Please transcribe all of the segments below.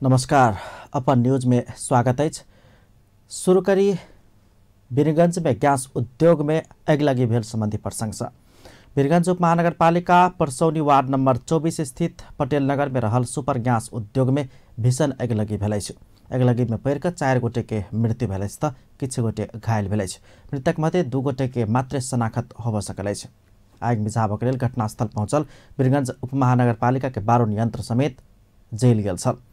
नमस्कार, अपन न्यूज में स्वागत है। शुरू करी वीरगंज में गैस उद्योग में अगिलगी भेल संबंधी प्रसंग से। वीरगंज उप महानगरपालिका परसौनी वार्ड नंबर 24 स्थित पटेल नगर में रहल सुपर गैस उद्योग में भीषण अगिलगी भेल अछि। अगिलगी में पड़ि कऽ 4 गोटे के मृत्यु भेल अछि तऽ किछु गोटे घायल भेल अछि। मृतक मध्ये 2 गोटे के मात्र शनाखत होबऽ सकल अछि। आगि मिझाबऽ के लेल घटनास्थल पहुँचल वीरगंज उप महानगरपालिका के बारूण यंत्र समेत जलि गेल छल।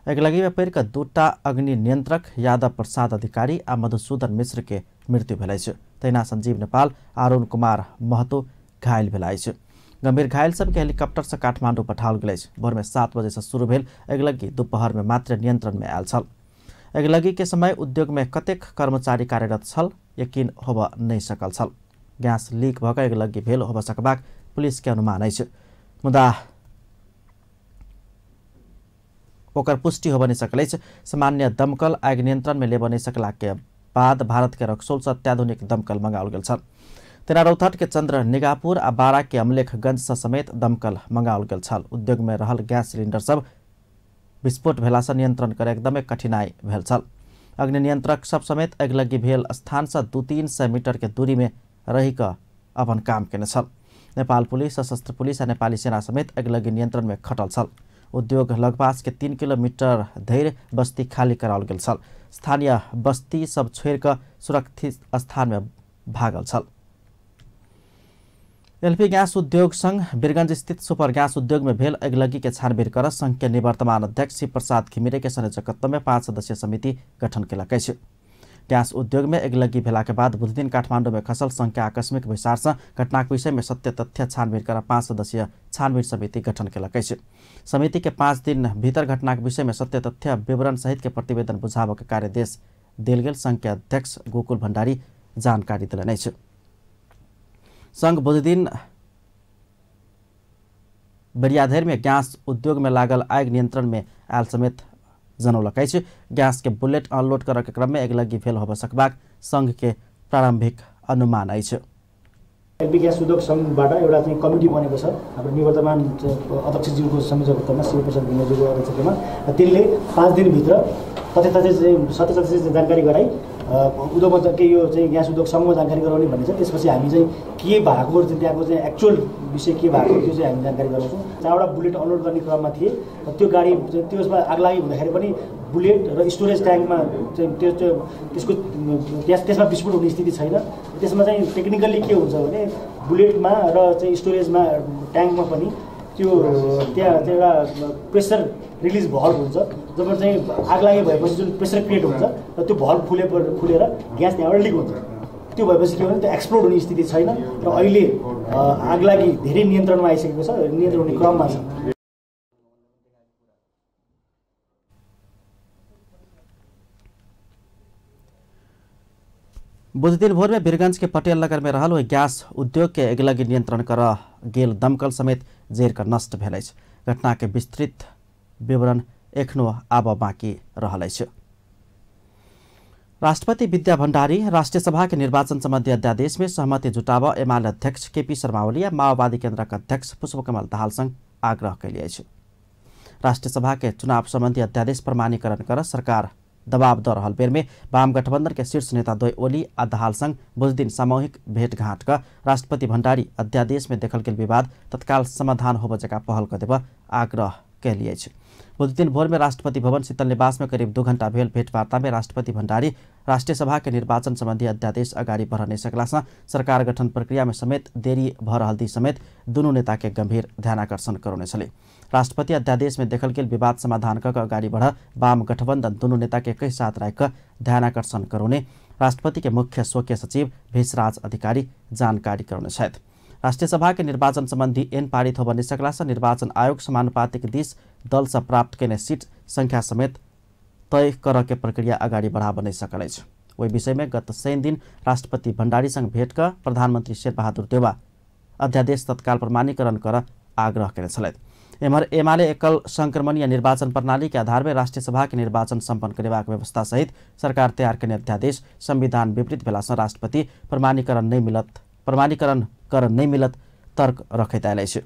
अगिलगी में पड़ि कऽ 2टा अग्नि नियंत्रक यादव प्रसाद अधिकारी आ मधुसूदन मिश्र के मृत्यु भेल अछि। तहिना संजीव नेपाल, अरुण कुमार महतो घायल भेल अछि। गंभीर घायल सबके हेलीकॉप्टर से काठमांडू पठाओल गेल अछि। भोर में 7 बजे से शुरू भेल अगिलगी दोपहर में मात्र नियंत्रण में आयल छल। अगिलगी के समय उद्योग में कतेक कर्मचारी कार्यरत छल यकीन होबऽ नहि सकल छल। गैस लीक भऽ कऽ अगिलगी भेल होबऽ सकबाक पुलिस के अनुमान अछि, मुदा ओकर पुष्टि होबऽ नहि सकल अछि। सामान्य दमकल आगि नियंत्रण में लेबऽ नहि सकला के बाद भारत के रक्सौल से अत्याधुनिक दमकल मंगाओल गेल छल। तेना रौतहट के चंद्र निगापुर आ बारा के अमलेखगंज से समेत दमकल मंगाओल गेल छल। उद्योग में रहल गैस सिलिंडर सब विस्फोट भेला से नियंत्रण करे एकदमै कठिनाई भेल छल। अग्नि नियंत्रक सब समेत अगिलगी भेल स्थान से 200-300 मीटर के दूरी में रहि कऽ अपन काम केने छल। नेपाल पुलिस, सशस्त्र पुलिस आ नेपाली सेना समेत अगिलगी नियंत्रण में खटल छल। उद्योग लगपास के 3 किलोमीटर धरि बस्ती खाली कराओल गेल छल। स्थानीय बस्ती सब छोड़ि कऽ सुरक्षित स्थान में भागल छल। एलपी गैस उद्योग संघ वीरगंज स्थित सुपर गैस उद्योग में भेल अगिलगी के छानबीन कर संघ के निवर्तमान अध्यक्ष शिव प्रसाद घिमिरे के संयोजकत्व में 5 सदस्यीय समिति गठन केलक अछि। गैस उद्योग में अगिलगी भेला के बाद बुधदिन काठमांडू में खसल संघ के आकस्मिक बैसार से घटनाक विषय में सत्य तथ्य छानबीन कर 5 सदस्यीय छानबीन समिति गठन केलक अछि। समिति के 5 दिन भीतर घटनाक विषय में सत्य तथ्य विवरण सहित के प्रतिवेदन बुझाबऽ के कार्यदेश देल गेल संघ के अध्यक्ष गोकुल भंडारी जानकारी देलनि अछि। संघ बुधदिन बेरियाधरि में गैस उद्योग में लागल आगि नियंत्रण में आयल समेत जनौलक अछि। गैस के बुलेट अनलोड करऽ के क्रम में अगिलगी भेल होबऽ सकबाक संघ के प्रारंभिक अनुमान अछि। एलपी ग्यास उद्योग सङ्घबाट एउटा चाहिँ कमिटी बनेको छ हाम्रो निवर्तमान अध्यक्षज्यूको संयोजकत्वमा, शिवप्रसाद घिमिरेज्यूको अध्यक्षतामा। त्यसले 5 दिनभित्र तथ्य तथ्य सत्य तथ्य जानकारी गराई उद्योगमा के यो चाहिँ ग्यास उद्योग सङ्घमा जानकारी गराउने भन्ने छ। त्यसपछि हामी चाहिँ के भएको चाहिँ त्यहाँको चाहिँ एक्चुअल विषय के भएको त्यो चाहिँ हामी जानकारी गराउँछौँ। 4वटा बुलेट अनलोड गर्ने क्रममा थिए र त्यो गाडी चाहिँ त्यसमा आगलागी हुँदाखेरि पनि बुलेट र स्टोरेज ट्याङ्कमा चाहिँ त्यो त्यसको त्यसमा विस्फोट हुने स्थिति छैन। त्यसमा चाहिँ टेक्निकल्ली के हुन्छ भने बुलेटमा र चाहिँ स्टोरेजमा ट्याङ्कमा पनि त्यो त्यहाँ चाहिँ एउटा प्रेसर रिलिज भल्भ हुन्छ, जब चाहिँ आगलागी भएपछि जुन प्रेसर क्रिएट हुन्छ र त्यो भल्भ खुलेर ग्यास त्यहाँबाट लिक हुन्छ। त्यो भएपछि के भने त्यो एक्सप्लोड हुने स्थिति छैन र अहिले आगलागी धेरै नियन्त्रणमा आइसकेको छ, नियन्त्रण हुने क्रममा छ। बुधदिन भोर में वीरगंज के पटेल नगर में रहल ओहि गैस उद्योग के अगिलगी नियंत्रण कर गेल दमकल समेत जरि कऽ नष्ट भेल अछि। घटना के विस्तृत विवरण एखनो आबऽ बाँकी रहल अछि। राष्ट्रपति विद्या भण्डारी राष्ट्रिय सभा के निर्वाचन संबंधी अध्यादेश में सहमति जुटाबऽ एमाले अध्यक्ष केपी शर्मा ओली आ माओवादी केन्द्रक अध्यक्ष पुष्पकमल दाहाल संग आग्रह कयली अछि। राष्ट्रिय सभा के चुनाव संबंधी अध्यादेश प्रमाणीकरण कर सरकार दबाव दऽ रहल बेर में वाम गठबंधन के शीर्ष नेता द्वय ओली आ दाहाल संग बुधदिन सामूहिक भेंटघाट कऽ राष्ट्रपति भण्डारी अध्यादेश में देखल गेल विवाद तत्काल समाधान होबऽ जकाँ पहल कऽ देबऽ आग्रह कयली अछि। बुधदिन भोर में राष्ट्रपति भवन शीतल निवास में करीब 2 घंटा भेल भेंटवार्ता में राष्ट्रपति भण्डारी राष्ट्रिय सभा के निर्वाचन संबंधी अध्यादेश अगाडि बढ़ नहि सकला से सरकार गठन प्रक्रिया में समेत देरी भऽ रहल दी समेत दुनू नेता के गंभीर ध्यानाकर्षण करौने छलै। राष्ट्रपति अध्यादेश में देखल गेल विवाद समाधान कऽ अगाडि बढ़ वाम गठबंधन दुनू नेता के एकै साथ राखि कऽ ध्यानाकर्षण करौने राष्ट्रपति के मुख्य स्वकीय सचिव भेषराज अधिकारी जानकारी करौने छथि। राष्ट्रिय सभा के निर्वाचन संबंधी ऐन पारित होबऽ नहि सकला से निर्वाचन आयोग समानुपातिक दिस दल से प्राप्त केने सीट संख्या समेत तय करऽ के प्रक्रिया अगाडि बढ़ाबऽ नहि सकल अछि। ओहि विषय में गत शनि दिन राष्ट्रपति भण्डारी संग भेंट कऽ प्रधानमंत्री शेरबहादुर देउवा अध्यादेश तत्काल प्रमाणीकरण कर आग्रह केने छलथि। एम्हर एमाले एकल संक्रमणीय निर्वाचन प्रणाली के आधार में राष्ट्रिय सभा के निर्वाचन सम्पन्न करेबाक व्यवस्था सहित सरकार तैयार केने अध्यादेश संविधान विपरीत भेला सँ राष्ट्रपति प्रमाणीकरण कर नहि मिलत तर्क रखैत आयल अछि।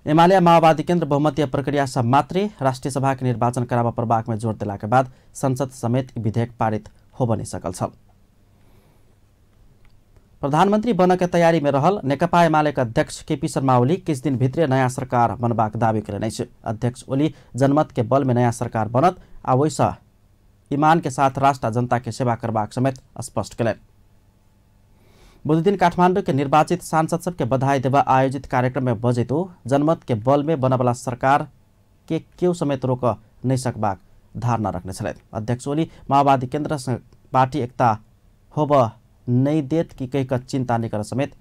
एमाले माओवादी केन्द्र बहुमतीय प्रक्रिया सँ मात्रै राष्ट्रिय सभा के निर्वाचन कराबऽ पड़बाक में जोर देला के बाद संसद समेत विधेयक पारित होब नहि सकल छल। प्रधानमंत्री बन के तैयारी में रहल नेकपा एमाले के अध्यक्ष केपी शर्मा ओली किछु दिन भित्रे नयाँ सरकार बनबाक दावी कयलनि अछि। अध्यक्ष ओली जनमत के बल में नयाँ सरकार बनत आ ओहिसँ ईमान के साथ राष्ट्र आ जनता के सेवा करबाक समेत स्पष्ट कयलनि। बुधदिन काठमांडू के निर्वाचित सांसद सबके बधाई देवा आयोजित कार्यक्रम में बजैत ओ जनमत के बल में बनवला सरकार के केओ समेत रोक नहि सकबाक धारणा रखने छलथि। अध्यक्ष ओली माओवादी केन्द्र पार्टी एकता होब नहि देत कि कहि कऽ चिंता नहि कर समेत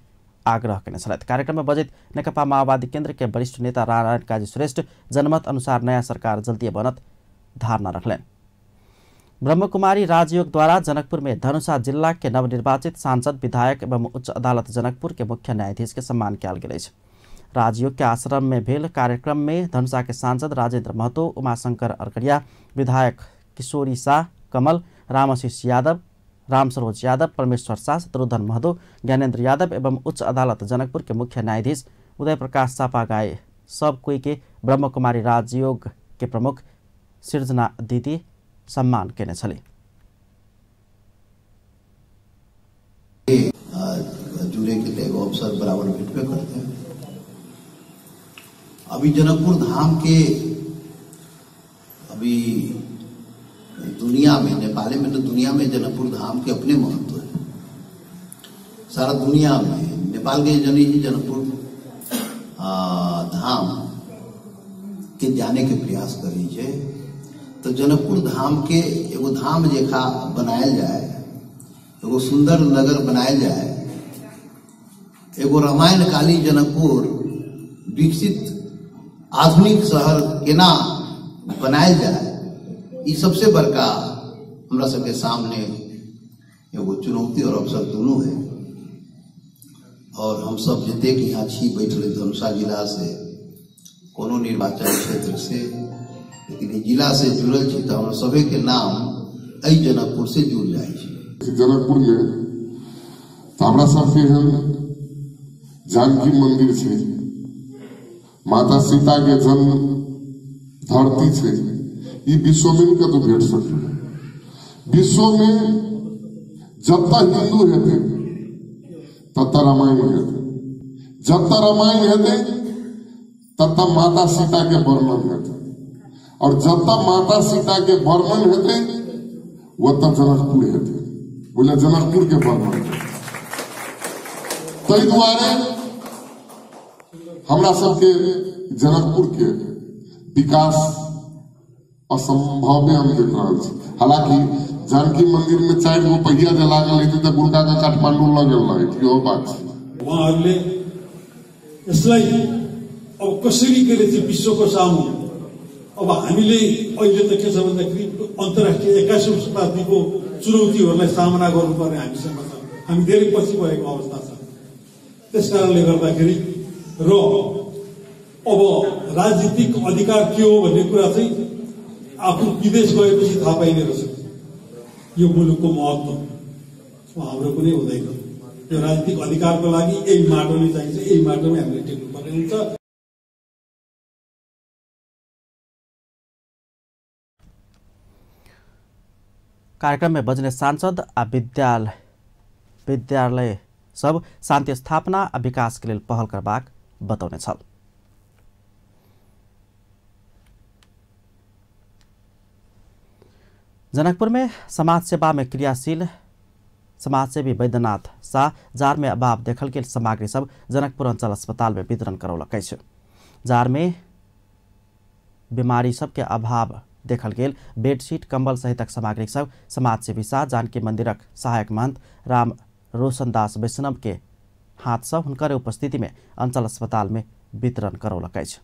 आग्रह कयने छलथि। कार्यक्रम में बजैत नेकपा माओवादी केन्द्र के वरिष्ठ नेता नारायण काजी श्रेष्ठ जनमत अनुसार नयाँ सरकार जल्दी बनत धारणा रखलनि। ब्रह्मकुमारी राजयोग द्वारा जनकपुर में धनुषा जिला के नवनिर्वाचित सांसद, विधायक एवं उच्च अदालत जनकपुर के मुख्य न्यायाधीश के सम्मान कयल गेल अछि। राजयोग के आश्रम में भेल कार्यक्रम में धनुषा के सांसद राजेंद्र महतो, उमाशंकर अरकरिया, विधायक किशोरी शाह कमल, रामआशीष यादव, रामसरोज यादव, परमेश्वर शाह, शत्रुघ्न महतो, ज्ञानेन्द्र यादव एवं उच्च अदालत जनकपुर के मुख्य न्यायाधीश उदय प्रकाश चापागाई सब कोई के ब्रह्मकुमारी राजयोग के प्रमुख सृजना दीदी सम्मान केने छली। जुड़े के एगो अवसर बराबर भेटबे करते हैं। अभी जनकपुर धाम के अभी दुनिया में, नेपाल में तो दुनिया में जनकपुर धाम के अपने महत्व है। सारा दुनिया में नेपाल के जनी जनकपुर धाम के जाने के प्रयास करी है तो जनकपुर धाम के एगो धाम जेखा बनायल जाए, एगो सुंदर नगर बनायल जाए, एगो रामायण काली जनकपुर विकसित आधुनिक शहर केना बनायल जाए, ये सबसे बड़का हमरा सबके सामने एगो चुनौती और अवसर दोनों है। और हम सब जिते कि यहाँ छी बैठल धनुषा जिला से कोनो निर्वाचन क्षेत्र से, लेकिन जिला से जुड़ल छी तो हम सभी के नाम एहि जनकपुर से जुड़ जाए। जनकपुर में तो हमरा सबके एहन जानकी मंदिर छै, माता सीता के जन्म धरती छै, ई विश्व में कतौ भेट सकै। विश्व में जब तक हिंदू हेतै तब तक रामायण हेतै, जब तक रामायण हेतै तब तक माता सीता के वर्णन हेतै, और जब तक माता सीता के वर्णन हेतै ओतऽ जनकपुर हेतै, बोले जनकपुर के वर्णन। ताहि दुआरे हमरा सबके जनकपुर के विकास असंभव हम देख रहल छी। हालांकि जानकी मंदिर में 4 गो पहिया जे लागल हेतै तऽ गुड़का के काठमांडू लऽ गेल रहै, इहो बात छै। उहाँहरूले यसलाई अब कसरी के चाहिँ विश्वको सामु अब हामीले अहिले त के छ भन्दाखेरि अन्तर्राष्ट्रिय 21औं शताब्दीको चुनौतीहरूलाई सामना गर्नुपर्ने हामीसँग छ, हामी धेरै पछि परेको अवस्था छ। त्यस कारणले गर्दाखेरि र अब राजनीतिक अधिकार के हो भन्ने कुरा चाहिँ आफू विदेश गएपछि थाहा पाइने रहेछ। यो मुलुकको महत्व हाम्रो कुनै हुँदैन। यो राजनीतिक अधिकारको लागि यही माटो नै चाहिन्छ, यही माटोमै हामीले टेक्नुपर्ने हुन्छ। कार्यक्रम में बजने सांसद आ विद्यालय सब शान्ति स्थापना आ विकास के लेल पहल करबाक बतौने छल। जनकपुर में समाज सेवा में क्रियाशील समाजसेवी वैद्यनाथ शाह जार में अभाव देखल गेल सामग्री सब जनकपुर अंचल अस्पताल में वितरण करौलक अछि। जार में बीमारी सबके अभाव देखल गेल बेडशीट, कंबल सहितक सामग्री सब समाजसेवी शाह जानकी मंदिरक सहायक महंत राम रोशन दास वैष्णव के हाथ से हुनकर उपस्थिति में अंचल अस्पताल में वितरण करौलक अछि।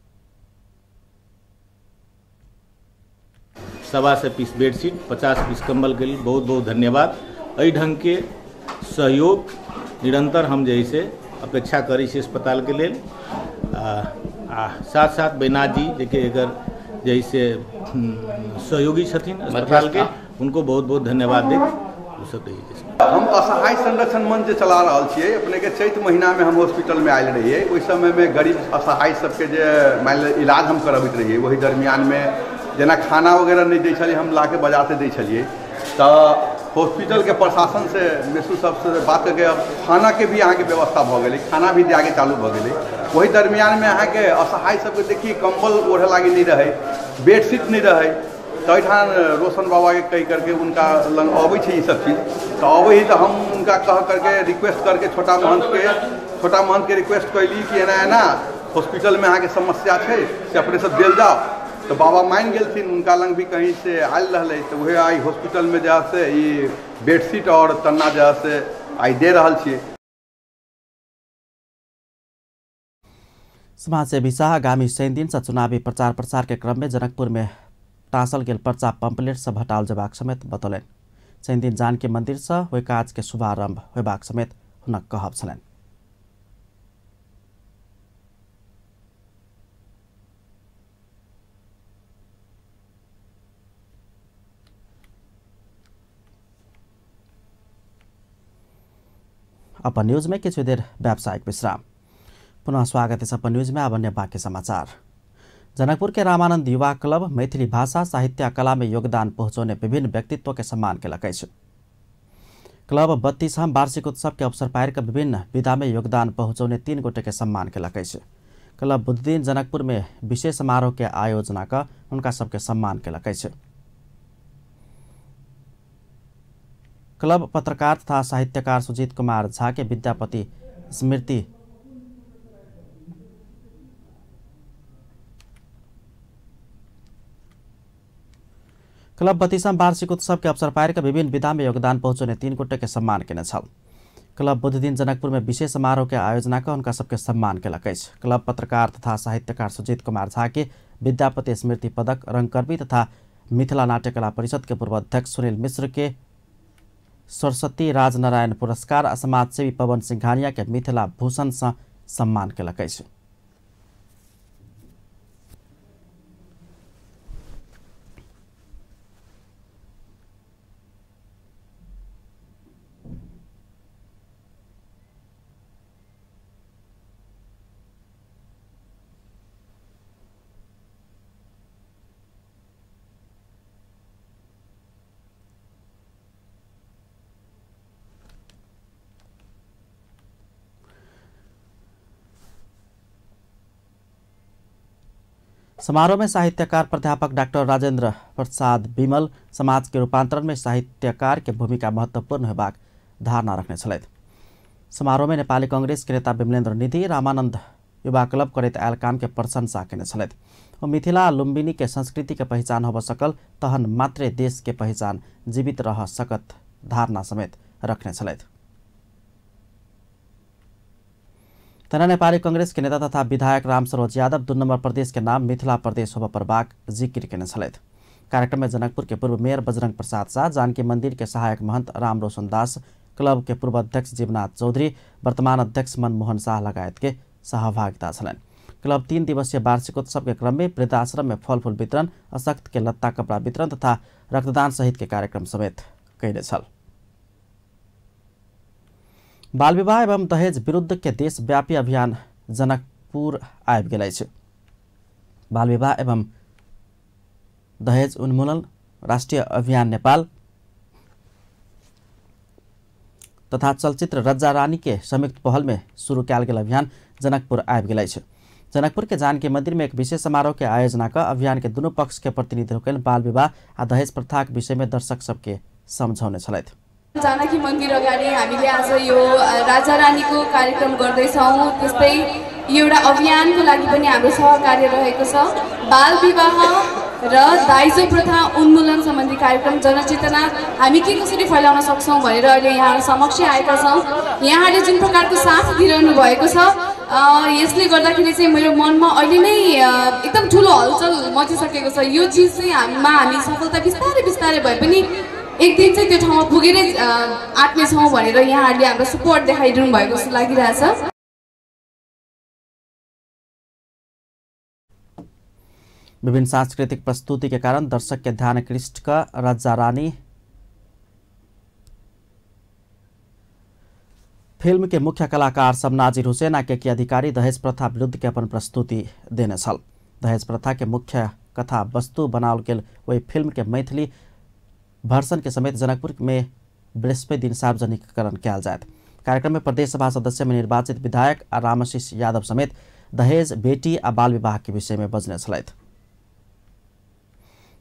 125 पीस बेडशीट, 50 पीस कंबल के लिए बहुत बहुत धन्यवाद। एहि ढंग के सहयोग निरंतर हम जे से अपेक्षा करै छी अस्पताल के लेल। आ साथ साथ बैनाथ जी जे कि एकर जैसे सहयोगी छथिन अस्पताल के, उनको बहुत बहुत धन्यवाद दे ओसब रहै। हम असहाय संरक्षण मंच जे चला रहल छियै, अपनेके चैत महीनामे हम हॉस्पिटलमे आयल रहियै। ओहि समयमे गरीब असहाय सबके जे मानि लिअ इलाज हम करबैत रहियै। ओहि दरमियानमे जेना खाना वगैरह नहि दै छलियै, हम लाके बाजारसँ दै छलियै। तऽ हॉस्पिटलके प्रशासनसँ मेसू सबसँ बात करके अब खानाके भी अहाँके व्यवस्था भऽ गेलै, खाना भी दियाके चालू भऽ गेलै। ओहि दरमियानमे अहाँके असहाय सबके देखिए कम्बल ओढ़े लागी नहि रहै, बेडशीट नहि रहै। तऽ एहिठाम रोशन बाबाके कहि करके हुनका लग अबै छै ईसब चीज। तऽ अबै है तऽ हम हुनका कह करके रिक्वेस्ट करके छोटा महन्त के रिक्वेस्ट कैली कि एना एना हॉस्पिटलमे अहाँके समस्या छै, से अपने सब देल जाओ। तऽ बाबा मानि गेलथिन। हुनका लग भी कहीं से आयल रहलै, तऽ उहे आइ हॉस्पिटलमे जे से ई बेडशीट आओर तन्ना जे से आइ दे रहल छियै। समाजसेवी शाह आगामी शनि दिन से चुनावी प्रचार प्रसार के क्रम में जनकपुर में टाँसल गेल पर्चा पंपलेट सब हटाओल जेबाक समेत बतौलनि। शनि दिन जानकी मंदिर से ओहि काज के शुभारंभ होयबाक समेत हुनक कहब छलनि। अपन न्यूज में किछु देर व्यावसायिक विश्राम। पुनः स्वागत है अपन न्यूज में। अब अन्य बाकी समाचार। जनकपुर के रामानंद युवा क्लब मैथिली भाषा साहित्य कला में योगदान पहुँचौने विभिन्न व्यक्तित्व के सम्मान केलक अछि। क्लब 32वां वार्षिक उत्सव के अवसर पारि कऽ विभिन्न विधा में योगदान पहुँचौने 3 गोटे के सम्मान केलक अछि। क्लब बुधदिन जनकपुर में विशेष समारोह के आयोजना कऽ हुनका सबके सम्मान केलक अछि। क्लब पत्रकार तथा साहित्यकार सुजीत कुमार झा के विद्यापति स्मृति क्लब 32वां वार्षिक उत्सव के अवसर पारि कऽ विभिन्न विधा में योगदान पहुँचौने 3 गोटे के सम्मान केने छल। क्लब बुधदिन जनकपुर में विशेष समारोह के आयोजना कऽ हुनका सबके सम्मान केलक अछि। क्लब पत्रकार तथा साहित्यकार सुजीत कुमार झा के विद्यापति स्मृति पदक, रंगकर्मी तथा मिथिला नाट्यकला परिषद के पूर्व अध्यक्ष सुनील मिश्र के सरस्वती राजनारायण पुरस्कार आ समाजसेवी पवन सिंघानिया के मिथिला भूषण से सम्मान केलक अछि। समारोह में साहित्यकार प्राध्यापक डॉक्टर राजेंद्र प्रसाद विमल समाज के रूपांतरण में साहित्यकार के भूमिका महत्वपूर्ण होबाक धारणा रखने छलथि। समारोह में नेपाली कांग्रेस के नेता विमलेन्द्र निधि रामानंद युवा क्लब करैत आयल काम के प्रशंसा केने छलथि। ओ मिथिला लुम्बिनी के संस्कृति के पहिचान होब सकल तहन मात्रे देश के पहिचान जीवित रह सकत धारणा समेत रखने छलथि। तना नेपाली कांग्रेस के नेता तथा विधायक रामसरोज यादव 2 नंबर प्रदेश के नाम मिथिला प्रदेश होब परबाक जिक्र केने छलथि। कार्यक्रम में जनकपुर के पूर्व मेयर बजरंग प्रसाद शाह, जानकी मंदिर के सहायक महंत राम रोशन दास, क्लब के पूर्व अध्यक्ष जीवनाथ चौधरी, वर्तमान अध्यक्ष मनमोहन शाह लगायत के सहभागिता छलनि। क्लब 3 दिवसीय वार्षिकोत्सव के क्रम में वृद्धाश्रम में फलफूल वितरण, अशक्त के लत्ता कपड़ा वितरण तथा रक्तदान सहित के कार्यक्रम समेत कयने छल। बाल विवाह एवं दहेज विरुद्ध के देशव्यापी अभियान जनकपुर आबि गेल अछि। बाल विवाह एवं दहेज उन्मूलन राष्ट्रिय अभियान नेपाल तथा चलचित्र रज्जा रानी के संयुक्त पहल में शुरू कयल गेल अभियान जनकपुर आबि गेल अछि। जनकपुर के जानकी मंदिर में एक विशेष समारोह के आयोजना क अभियान के दुनू पक्ष के प्रतिनिधि लोकनि बाल विवाह आ दहेज प्रथा के विषय में दर्शक सबके समझौने छलथि। जानकी मन्दिर अगाडि हामीले आज यो राजा रानीको कार्यक्रम गर्दैछौँ। त्यस्तै यो एउटा अभियानको लागि पनि हाम्रो सहकार्य रहेको छ। बाल विवाह र दाइजो प्रथा उन्मूलन सम्बन्धी कार्यक्रम जनचेतना हामी के कसरी फैलाउन सक्छौँ भनेर अहिले यहाँ समक्ष आएका छौँ। यहाँले जुन प्रकारको साथ दिइरहनु भएको छ यसले गर्दाखेरि चाहिँ मेरो मनमा अहिले नै एकदम ठुलो हलचल मचिसकेको छ। यो चिज चाहिँ हामी सफलता बिस्तारै बिस्तारै भए पनि एक दिन चाहिँ त्यो ठाउँमा पुगेरै आँट्नेछौँ भनेर यहाँहरूले हाम्रो सपोर्ट देखाइदिनु भएको जस्तो लागिरहेछ। विभिन्न सांस्कृतिक प्रस्तुति के कारण दर्शक के ध्यान आकृष्ट क राजा रानी फिल्म के मुख्य कलाकार सब नाजिर हुसैन आ के अधिकारी दहेज प्रथा विरुद्ध के अपन प्रस्तुति देने छल। दहेज प्रथा के मुख्य कथा वस्तु बनाओल गेल ओहि फिल्म के मैथिली वर्जन के समेत जनकपुर में बृहस्पति दिन सार्वजनिककरण कयल जायत। कार्यक्रम में प्रदेश सभा सदस्य में निर्वाचित विधायक आ रामशीष यादव समेत दहेज बेटी आ बाल विवाह के विषय में बजने छलथि।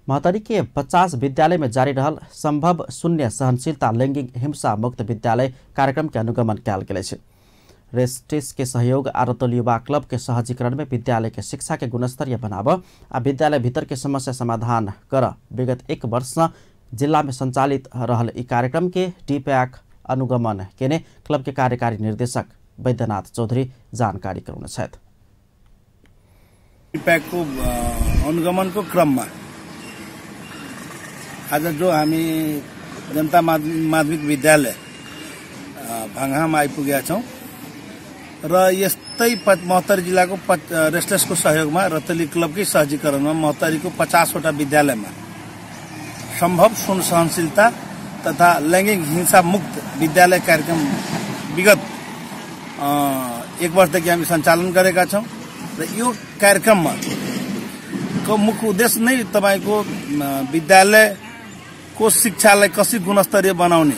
महोत्तरी के 50 विद्यालय में जारी रहल संभव शून्य सहनशीलता लैंगिक हिंसा मुक्त विद्यालय कार्यक्रम के अनुगमन कयल गेल अछि। रेस्टिस के सहयोग आ रतौली युवा क्लब के सहजीकरण में विद्यालय के शिक्षा के गुणस्तरीय बनाब आ विद्यालय भीतर के समस्या समाधान कर विगत 1 वर्ष से जिला में संचालित रहल ई कार्यक्रम के डीपैक अनुगमन केने क्लब के कार्यकारी निर्देशक वैद्यनाथ चौधरी जानकारी करौने छथि। डीपैक को अनुगमन को क्रम में आज जो हामी जनता माध्यमिक विद्यालय भाङहामा आइपुगेका छौँ र यस्तै महोत्तरी जिल्लाको रेस्टलेसको सहयोगमा रतौली क्लबकै सहजीकरणमा महोत्तरीको 50वटा विद्यालयमा सम्भव शून्य सहनशीलता तथा लैंगिक हिंसा मुक्त विद्यालय कार्यक्रम विगत 1 वर्षदेखि हामी सञ्चालन गरेका छौँ र यो कार्यक्रममा को मुख्य उद्देश्य नै तपाईको विद्यालय को शिक्षालाई कसरी गुणस्तरीय बनाउने।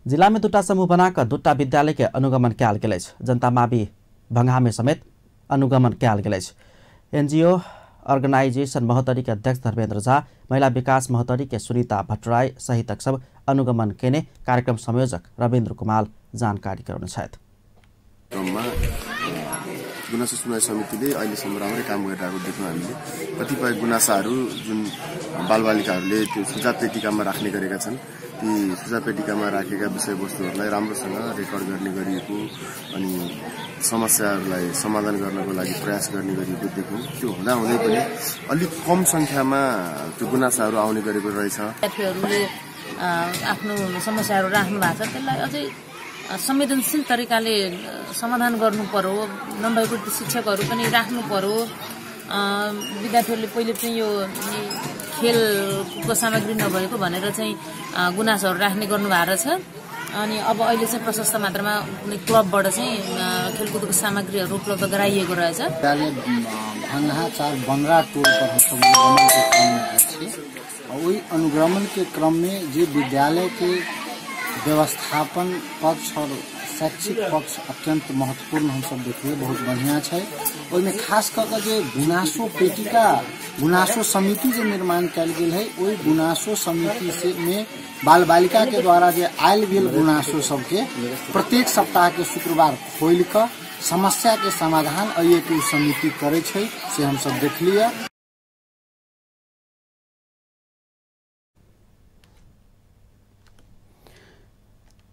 जिला में दुटा समूह बनाकर दुटा विद्यालय के अनुगमन कयल गेल अछि। जनता मावि भंगहा में समेत अनुगमन कयल गेल अछि। एनजीओ ऑर्गेनाइजेशन महोत्तरी के अध्यक्ष धर्मेंद्र झा, महिला विकास महोत्तरी के सुनीता भट्टराई सहितक सब अनुगमन केने कार्यक्रम संयोजक रविन्द्र कुमार जानकारी करौने छथि। क्रममा गुनासो सुनवाई समितिले अहिलेसम्म राम्रै काम गरिरहेको देख्यौँ हामीले। कतिपय गुनासाहरू जुन बालबालिकाहरूले त्यो सुझाव पेटिकामा राख्ने गरेका छन्, ती सुझाव पेटिकामा राखेका विषयवस्तुहरूलाई राम्रोसँग रेकर्ड गर्ने गरिएको अनि समस्याहरूलाई समाधान गर्नको लागि प्रयास गर्ने गरिएको देख्यौँ। त्यो हुँदाहुँदै पनि अलिक कम सङ्ख्यामा त्यो गुनासाहरू आउने गरेको रहेछ। विद्यार्थीहरूले आफ्नो समस्याहरू राख्नु भएको छ, त्यसलाई अझै संवेदनशील तरिकाले समाधान गर्नु पर्यो। नभएको शिक्षकहरू पनि राख्नु पर्यो। विद्यार्थीहरूले पहिले चाहिँ यो खेलको सामग्री नभएको भनेर चाहिँ गुनासोहरू राख्ने गर्नुभएको छ। अनि अब अहिले चाहिँ प्रशस्त मात्रामा कुनै क्लबबाट चाहिँ खेलकुदको सामग्रीहरू उपलब्ध गराइएको रहेछ। विद्यालय भंगहा 4 बनरा टोल पर हमसब अनुगमन के क्रम में आयल छी। ओहि अनुगमन के क्रम में जे विद्यालय के व्यवस्थापन पक्ष और शैक्षिक पक्ष अत्यंत महत्वपूर्ण हमसब देखलिए, बहुत बढ़िया छै। ओहिमे खास कऽ के जे गुनासो पेटिका गुनासो समिति जे निर्माण कयल गेल है, ओहि गुनासो समिति से में बाल बालिका के द्वारा जे आयल गेल गुनासो सबके प्रत्येक सप्ताह के शुक्रवार खोलि कऽ समस्या के समाधान एहि के समिति करै छै, से हमसब देखलिए।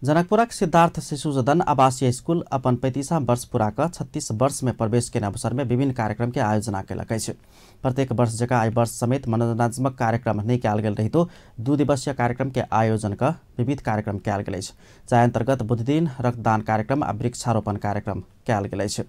जनकपुरक सिद्धार्थ शिशु सदन आवासीय स्कूल अपन 35वां वर्ष पूरा कऽ 36 वर्ष में प्रवेश के अवसर में विभिन्न कार्यक्रम के आयोजना कयलक अछि। प्रत्येक वर्ष जकाँ एहि वर्ष समेत मनोरंजनात्मक कार्यक्रम नहि कयल गेल रहितो 2 दिवसीय कार्यक्रम के आयोजन कऽ विविध कार्यक्रम कयल गेल अछि। जाहि अंतर्गत बुधदिन रक्तदान कार्यक्रम आ वृक्षारोपण कार्यक्रम कयल गेल अछि।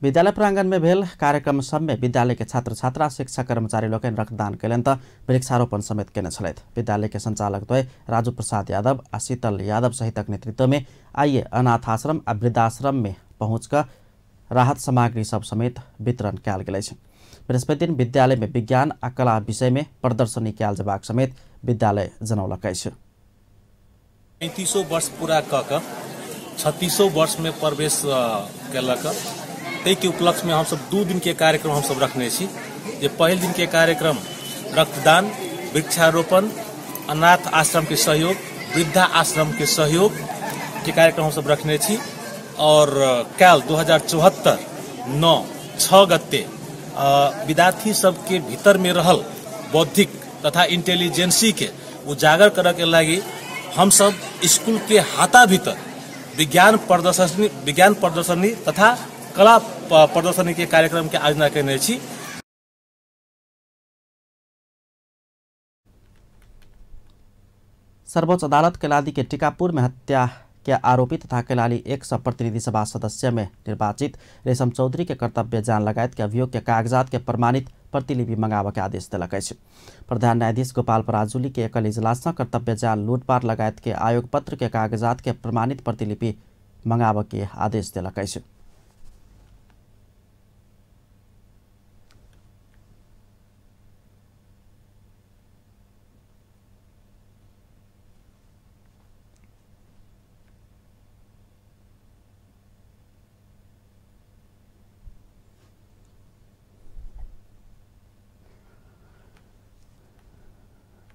विद्यालय प्रांगण में भेल कार्यक्रम सब में विद्यालय के छात्र छात्रा शिक्षा कर्मचारी लोकनि रक्तदान कयलनि तऽ वृक्षारोपण समेत केने छलथि। विद्यालय के संचालक द्वय राजू प्रसाद यादव आ शीतल यादव सहितक नेतृत्व में आइए अनाथ आश्रम आ वृद्धाश्रम में पहुँच कऽ राहत सामग्री सब समेत वितरण कयल गेल अछि। बृहस्पति दिन विद्यालय में विज्ञान आ कला विषय में प्रदर्शनी कयल जेबाक समेत विद्यालय जनौलक अछि। 35 वर्ष पूरा कऽ कऽ 36 वर्ष में प्रवेश केलक, ताहिके उपलक्ष्यमे हमसब 2 दिन के कार्यक्रम हमसब रखने छी। जे पहिल दिन के कार्यक्रम रक्तदान, वृक्षारोपण, अनाथ आश्रम के सहयोग, वृद्धा आश्रम के सहयोग के कार्यक्रम हमसब रखने छी। और काल्हि 2074 9-6 गते विद्यार्थी सबके भीतर में रहल बौद्धिक तथा इंटेलिजेंसी के उजागर करऽ के लागि हमसब स्कूल के हाता भीतर विज्ञान प्रदर्शनी तथा कला प्रदर्शनी के कार्यक्रम के आयोजना केने छी। सर्वोच्च अदालत कैलाली के टीकापुर में हत्या के आरोपी तथा कैलाली एक सौ प्रतिनिधि सभा सदस्य में निर्वाचित रेशम चौधरी के कर्तव्य जान लगायत के अभियोग के कागजात के प्रमाणित प्रतिलिपि मंगावे के आदेश देलक अछि। प्रधान न्यायाधीश गोपाल पराजुली के एकल इजलास में कर्तव्य जान लूटपाट लगायत के आयोग पत्र के कागजात के प्रमाणित प्रतिलिपि मंगावे के आदेश देलक अछि।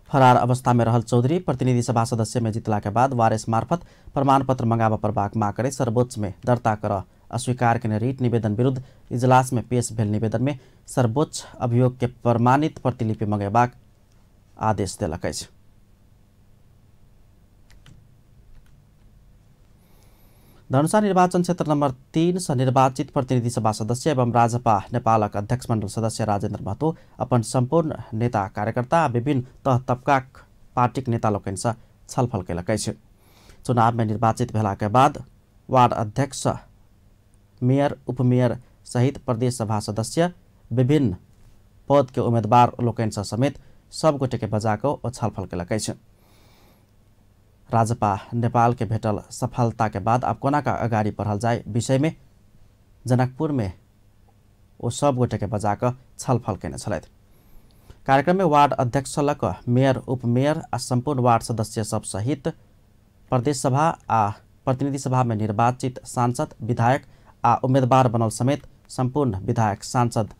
फरार अवस्था में रहल चौधरी प्रतिनिधि सभा सदस्य में जितला के बाद वारिस मार्फत प्रमाणपत्र मंगावा परबाक मांग करे सर्वोच्च में दर्ता कर अस्वीकार केने रिट निवेदन विरुद्ध इजलास में पेश भेल निवेदन में सर्वोच्च अभियोग के प्रमाणित प्रतिलिपि मंगेबाक आदेश देलक अछि। धनुषा निर्वाचन क्षेत्र नंबर 3 से निर्वाचित प्रतिनिधि सभा सदस्य एवं राजपा नेपालक अध्यक्ष मंडल सदस्य राजेन्द्र महतो अपन संपूर्ण नेता कार्यकर्ता आ विभिन्न तह तबकाक पार्टीक नेता लोकनि छलफल कयलक अछि। चुनाव में निर्वाचित भेला के बाद वार्ड अध्यक्ष, मेयर, उपमेयर सहित प्रदेश सभा सदस्य, विभिन्न पद के उम्मीदवार लोकनि समेत सब गोटे के बजा कऽ ओ छलफल कयलक अछि। राजपा नेपाल के भेटल सफलता के बाद अब कोना का अगाडि बढ़ल जाए विषय में जनकपुर में ओ सब गोटे के बजा कऽ छलफल केने छलथि। कार्यक्रम में वार्ड अध्यक्ष लऽ कऽ मेयर, उपमेयर आ संपूर्ण वार्ड सदस्य सब सहित प्रदेश सभा आ प्रतिनिधि सभा में निर्वाचित सांसद, विधायक आ उम्मीदवार बनल समेत संपूर्ण विधायक सांसद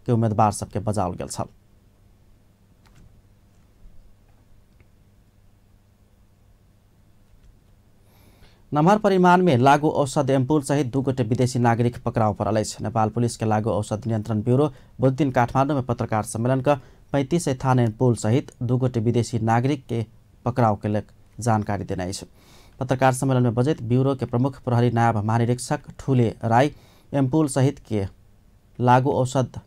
के उम्मीदवार सबके बजाओल गेल छल। नमहर परिमाण में लागू औषध एम्पुल सहित 2 गोटे विदेशी नागरिक पकड़ाव पड़ल अछि। नेपाल पुलिस के लागू औषध नियंत्रण ब्यूरो बुधदिन काठमांडू में पत्रकार सम्मेलन क 35 थान एम्पुल सहित 2 गोटे विदेशी नागरिक के पकड़ाव के जानकारी देने अछि। पत्रकार सम्मेलन में बजैत ब्यूरो के प्रमुख प्रहरी नायब महानिरीक्षक ठुले राई एम्पुल सहित के लागू औषध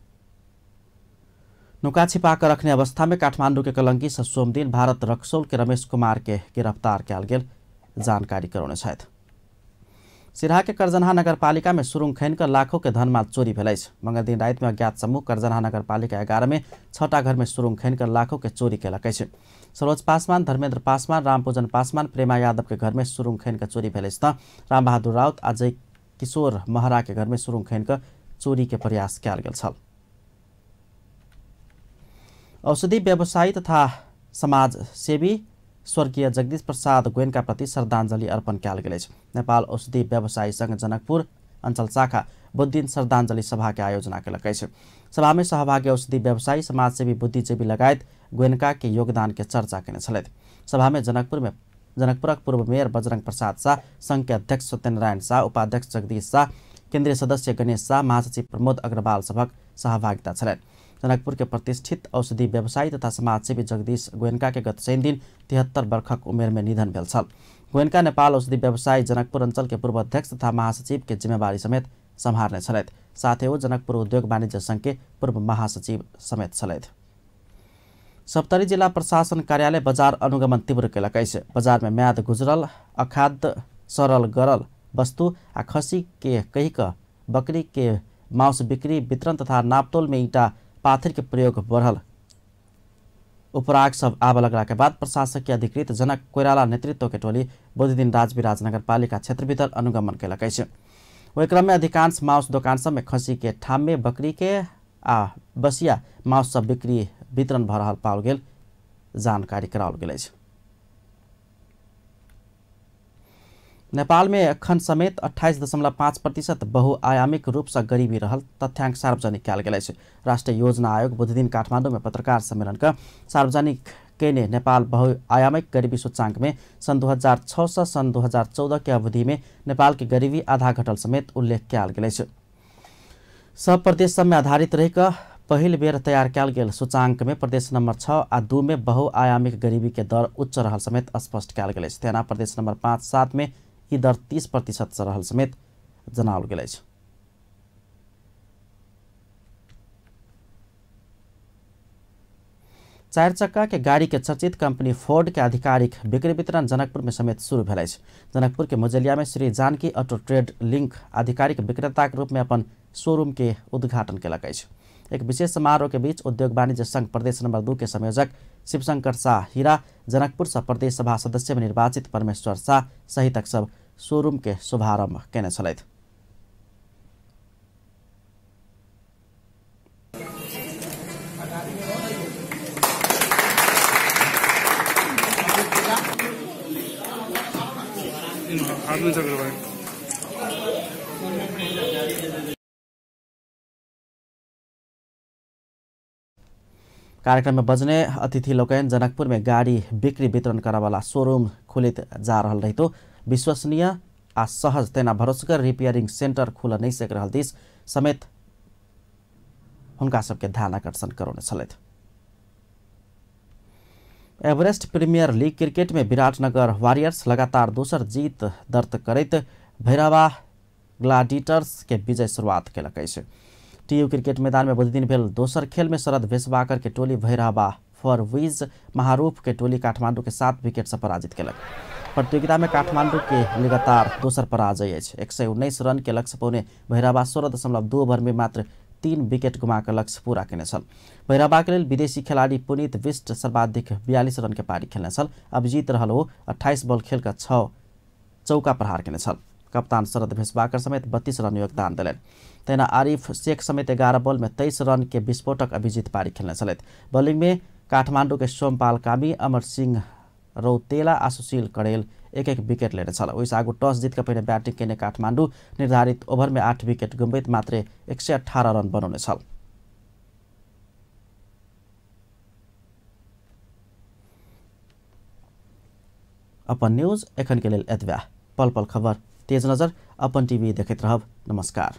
नुका छिपा कर रखने अवस्था में काठमांडू के कलंकी से सोमदिन भारत रक्सौल के रमेश कुमार के गिरफ्तार कयल गेल जानकारी करौने छथि। सिरहा के करजनहा नगरपालिका में सुरुङ खनि कऽ लाखों के धनमाल चोरी भेल अछि। मंगलदिन राति में अज्ञात समूह करजनहा नगरपालिका 11 में 6टा घर में सुरुङ खनि कऽ लाखों के चोरी केलक अछि। सरोज पासवान, धर्मेंद्र पासवान, रामपूजन पासवान, प्रेमा यादव के घर में सुरुङ खनि कऽ चोरी भेल अछि तऽ रामबहादुर राउत आ जय किशोर महरा के घर में सुरुङ खनि कऽ चोरी के प्रयास कयल गेल छल। औषधि व्यवसायी तथा समाजसेवी स्वर्गीय जगदीश प्रसाद गोयनका प्रति श्रद्धाञ्जली अर्पण कयल गेल अछि। नेपाल औषधि व्यवसायी संघ जनकपुर अंचल शाखा बुधदिन श्रद्धाञ्जली सभा के आयोजना केलक अछि। सभा में सहभागी औषधि व्यवसायी, समाजसेवी, बुद्धिजीवी लगायत गोयनका के योगदान के चर्चा केने छलथि। सभा में जनकपुरक पूर्व मेयर बजरंग प्रसाद शाह, संघ के अध्यक्ष सत्यनारायण शाह, उपाध्यक्ष जगदीश शाह, केन्द्रीय सदस्य गणेश शाह, महासचिव प्रमोद अग्रवाल सभक सहभागिता छलनि। जनकपुर के प्रतिष्ठित औषधि व्यवसायी तथा समाजसेवी जगदीश गोयनका के गत शनिदिन 73 वर्षक उमेर में निधन भेल छल। गोयनका नेपाल औषधि व्यवसायी जनकपुर अंचल के पूर्व अध्यक्ष तथा महासचिव के जिम्मेवारी समेत सम्हारने छलथि। साथै ओ जनकपुर उद्योग वाणिज्य संघ के पूर्व महासचिव समेत छलथि। सप्तरी जिला प्रशासन कार्यालय बजार अनुगमन तीव्र केलक अछि। बजार में म्याद गुजरल, अखाद्य, सड़ल गरल वस्तु आ खसी के कहि कऽ बकरी के मांस बिक्री वितरण तथा नापतोल में ईंटा पाथर के प्रयोग बढ़ल उपराग सब आबऽ लगला के बाद प्रशासकीय अधिकृत जनक कोइराला नेतृत्व के टोली बुधदिन राजविराज नगरपालिका क्षेत्र भीतर अनुगमन केलक अछि। ओहि क्रम में अधिकांश मांस दोकान सब में खसी के ठाम में बकरी के आ बसिया मांस सब बिक्री वितरण भऽ रहल पाओल गेल जानकारी कराओल गेल अछि। नेपाल में एखन समेत 28.5% बहुआयामिक रूप से गरीबी रहल तथ्यांक सार्वजनिक कयल गेल अछि। राष्ट्रीय योजना आयोग बुधदिन काठमांडू में पत्रकार सम्मेलन क सार्वजनिक केने नेपाल बहुआयामिक गरीबी सूचांक में सन् 2006 से सन् 2014 के अवधि में नेपाल के गरीबी आधा घटल समेत उल्लेख कयल गेल अछि। सब प्रदेश सब में आधारित रहि कऽ पहिल बेर तैयार कयल गेल सूचांक में प्रदेश नंबर 6 आ 2 में बहुआयामिक गरीबी के दर उच्च रहल समेत स्पष्ट कयल गेल अछि। तेना प्रदेश नंबर 5 7 में ई दर 30% से रहल समेत जनाओल गेल अछि। चारि चक्का के गाड़ी के चर्चित कंपनी फोर्ड के आधिकारिक बिक्री वितरण जनकपुर में समेत शुरू भेल अछि। जनकपुर के मुजलिया में Shri Janaki auto trade link आधिकारिक विक्रेता के रूप में अपन शोरूम के उद्घाटन केलक अछि। एक विशेष समारोह के बीच उद्योग वाणिज्य संघ प्रदेश नंबर 2 के संयोजक शिवशंकर शाह हीरा, जनकपुर से प्रदेश सभा सदस्य में निर्वाचित परमेश्वर शाह सहितक सब शोरूम के शुभारंभ केने छलथि। कार्यक्रम में बजने अतिथि लोकनि जनकपुर में गाड़ी बिक्री वितरण करवाला शोरूम खुलित जा रहल रहितो विश्वसनीय आ सहज तेना भरोसगर रिपेयरिंग सेंटर खुल नहीं सक रहल दिस समेत हुनका सबके ध्यान आकर्षण करौने छलथि। एवरेस्ट प्रीमियर लीग क्रिकेट में विराटनगर वॉरियर्स लगातार दोसर जीत दर्ज करैत भैरवा ग्लाडिएटर्स के विजय शुरुआत केलक अछि। टीयू क्रिकेट मैदान में बुधदिन भेल दोसर खेल में शरद भेसवाकर के टोली भैरवा फरवीज महारूफ के टोली काठमांडू के 7 विकेट से पराजित केलक। प्रतियोगिता में काठमांडू के लगातार दोसर पराजय अछि। 119 रन के लक्ष्य पौने भैरवा 16.2 ओवर में मात्र 3 विकेट गुमाकर लक्ष्य पूरा केने छल। भैरवा के लेल विदेशी खिलाड़ी पुनीत विष्ट सर्वाधिक 42 रन के पारी खेलने छल। अभिजीत रहल ओ 28 बॉल खेलकर 6 चौका प्रहार केने छल। कप्तान शरद भेसवाकर समेत 32 रन योगदान देलनि। तहिना आरिफ शेख समेत 11 बॉल में 23 रन के विस्फोटक अभिजीत पारी खेलने छलथि। बॉलिंग में काठमांडू के सोमपाल कामी, अमर सिंह रौतेला आ सुशील कड़ेल 1-1 विकेट लेने छल। ओहिसँ आगू टॉस जीत कऽ पहिने बैटिंग केने काठमांडू निर्धारित ओवर में 8 विकेट गुमबैत मात्र 118 रन बनौने छल। अपन न्यूज एखन के लेल एतबे। पल पल खबर तेज नजर अपन टीवी देखैत रहब। नमस्कार।